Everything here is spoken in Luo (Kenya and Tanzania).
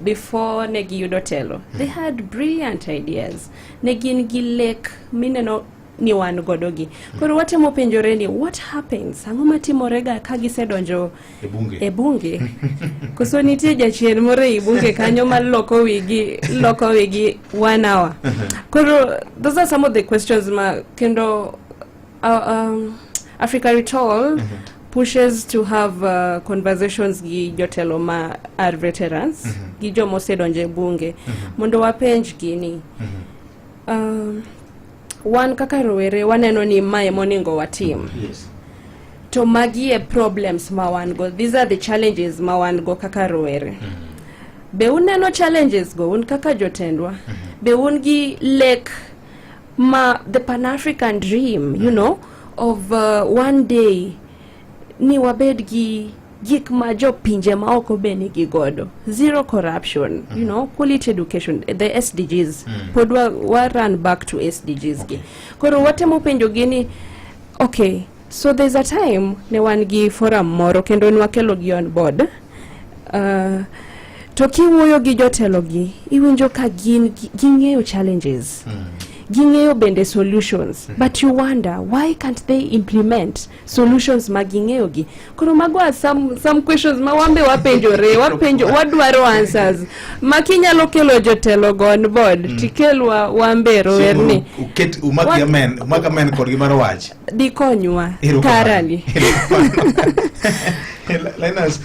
Before ne giyudo telo, they had brilliant ideas. Ne gin gi lek mineno ni wan godo gi. Koro watemo penjore ni, what happens? Ang'o matimorega ka gisedonjo e bunge? E bunge? Koso nitie jachien moro ei bunge kanyo maloko wigi, loko wigi one hour? Koro those are some of the questions ma kendo Africa Retold pushes to have conversations gi jotelo ma are veterans, gi joma osedonjo e bunge, mondo wapenj gi ni wan kaka rowere waneno ni mae monego watim, to magi e problems ma wan go, these are the challenges ma wan go kaka rowere. Be uneno challenges go un kaka jotendwa? Be un gi lek ma the Pan African dream of one day ni wabed gi gik ma jopinje maoko be nigi godo, zero corruption, quality education, the SDGs? Pod wa run back to SDGs gi. Koro watemo penjo gi ni, okay, so there's a time ne wan gi forum moro kendo nwakelo gi on board, to kiwuoyo gi jotelo gi, iwinjo ka gin ging'eyo challenges, ging'eyo bende solutions, but you wonder, why can't they implement solutions ma ging'eyo gi? Koro mago are some questions ma wambe wapenjore, wapenjo, wadwaro answers ma kinyalo kelo jotelo go on board, tikelwa wambe rowerni. Uket umak amen, umak amen kodgi mar wach. Dikonywa Erokamano. karali. Erokamano. Linus,